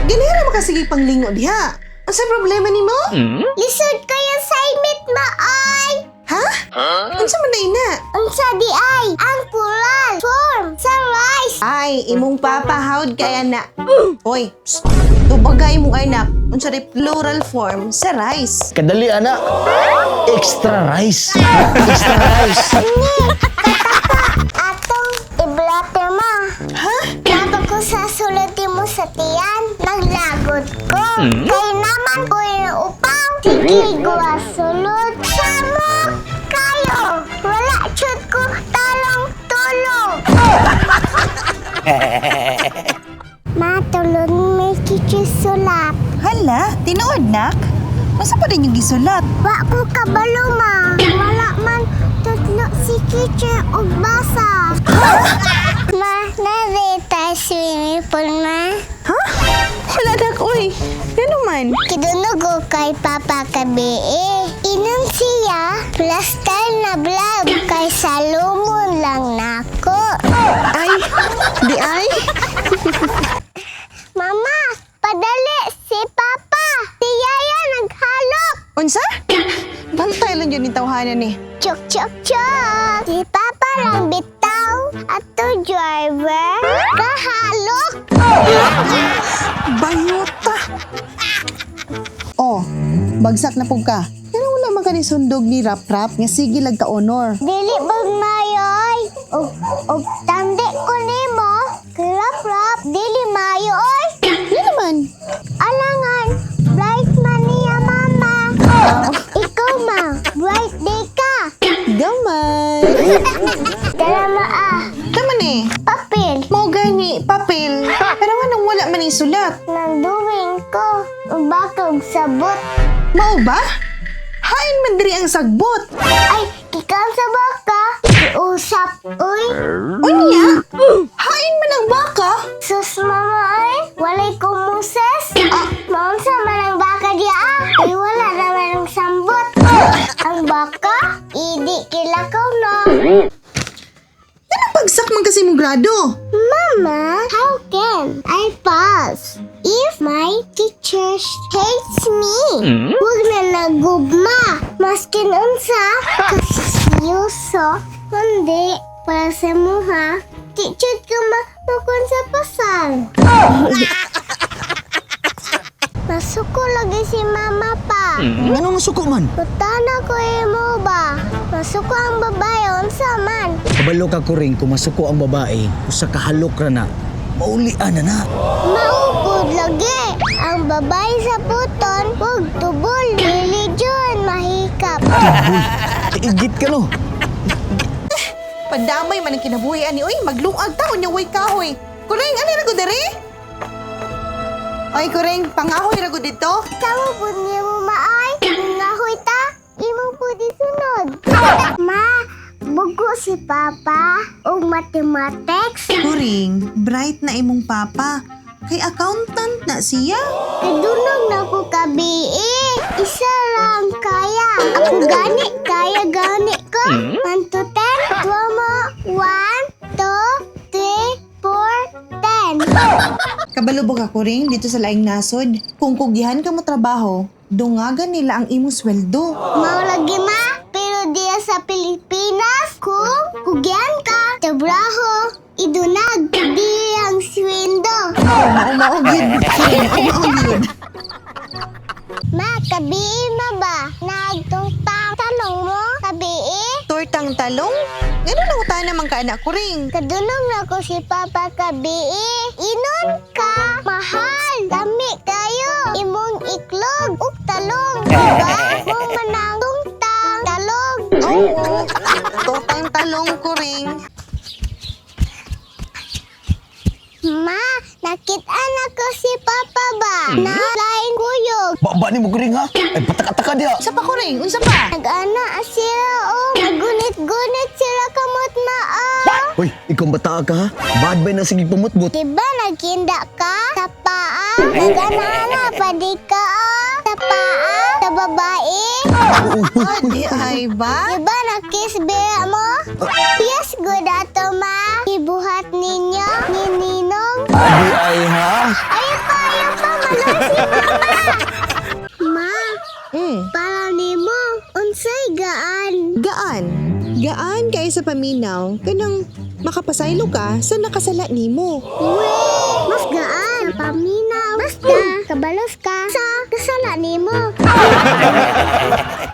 Ganira makasige panglingo diha. Unsa problema nimo? Lisod kayo assignment ma ay. Ha? Unsa man na ina? Unsa di ay? Ang plural form sa rice. Ay, imong papa hawd kaya na. Hoy, psst, tubagay imong anak. Unsa rin plural form sa rice? Kadali, ana. Extra rice. Extra rice. Ni, kataka atong iblater ma. Ha? Dapat ko sa sulod mo sa tiyan, naglagot ko. Kay naman ko yung upaw. Sige, guwa sulod. Samok kayo. Wala chud ko talong tulog. Matulog may sulat. Hala, tinuod nak? Unsa pa rin yung gisulat? Wa ko kabalo ma. Wala man tutlo si teacher og basa. Ma, narita swimming pool ma. Ha? Wala nak, oy. Yan man. Kidunog ko kay Papa kabi. Inom siya, plaster na vlog kay Salomon lang nako. Ay, di ay. Mama, padali si Papa. Si Yaya naghalok. Unsa? Bantay lang yun yung tawhanan ni. Chok, chok, chok. Si Papa lang bitaw at to driver kahalok. Bayuta! Oh, bagsak na pug ka. Pero wala man ka ni sundog ni Rap Rap nga sige lag ka honor. Dili bag mayoy. Og tandi ko nimo. Krap rap, dili mayo oy. Yan naman. Alangan, bright man niya mama. Ikaw ma, bright day ka. Gamay. Dala ma ah, Tama ni. papel. Mao gani, papel. Pero nga nang wala man ni sulat. Nanduwing ko, bakog sabot. Mao ba? Hain man diri ang sagbot. Ay, kikan sa baka. Usap, uy. Unya? Hain man ang baka. Sus mama ay, walay kumuses. Maunsa man ang baka diya ah. Ay, wala naman ang sambot. Ang baka, idi kilakaw na. Anong bagsak man kasi mong grado? Mama, how can I pass if my teachers hates me? Huwag na nagugma. Maskin unsa, kasyoso. Kundi, para sa muha, teacher ka makon sa pasal. Masuko lagi si mama pa. Anong masuko man? Putana ko imo ba? Masuko ang babae, unsa man? Kabalo ka ko rin kung masuko ang babae, usa ka halok ra na. Maulian na na. Maupod lagi. Ang babae sa puton, huwag tubol. Religion, mahikap. Tubol. Igit ka no. Pandamay man ang kinabuhi ani oy, maglungag ta unya way kahoy. Kuring ani ra gud diri? Oy kuring, pangahoy ra gud dito. Tama po niya mo maay. Ngahoy ta, imo po di sunod. Ma, bugo si Papa og mathematics. Kuring, bright na imong papa. Kay accountant na siya. Kadunong na ko kabi. Isa lang kaya. Ako gani, kaya gani ko. 1 to 10, tuwa mo. 1, 2, 3, 4, 10. Kabalo ba ka kuring dito sa laing nasod? Kung kugihan ka mo trabaho, dungagan nila ang imong sweldo. Mao lagi ma, pero diya sa Pilipinas, kung kugyan ka, trabaho, idunag, di ang swendo. Oh, mao gyud. Mao gyud. Ma, kabii ma ba? Nagtungtang tanong mo, kabii? Tortang talong? Ganun ang utana man ka anak kuring. Kadulong na ko si Papa kabii. Inon ka, mahal, dami kayo. Imong iklog, ug talong, diba? Mo manang tungtang talong. Oo. Tortang talong kuring. Ma, nakita na ko si Papa ba? Na lain kuyog. Baba ni mo kuring ha. Ay pataka-taka diha. Unsa pa kuring? Unsa pa? Nag-ana sila oh. Nagunit-gunit sila kamot ma oh. Uy, ikaw bata ka ha. Bad bay na sige pumutbot. Diba nagkinda ka sa paa? Nag-ana-ana pa di ka oh. Sa paa? Sa babae? Oh, di ay ba? Diba nakiss bira mo? Yes, good ato ma. Ibuhat ninyo ni Ninong. Di ay ha. Ayun pa, ayun pa. Maluoy si Papa. Ma, para nimo, unsay gaan? Gaan. Gaan kay sa paminaw kanang makapasaylo ka sa nakasala nimo. Uwe, mas gaan sa paminaw. Basta kabalos ka sa kasala nimo.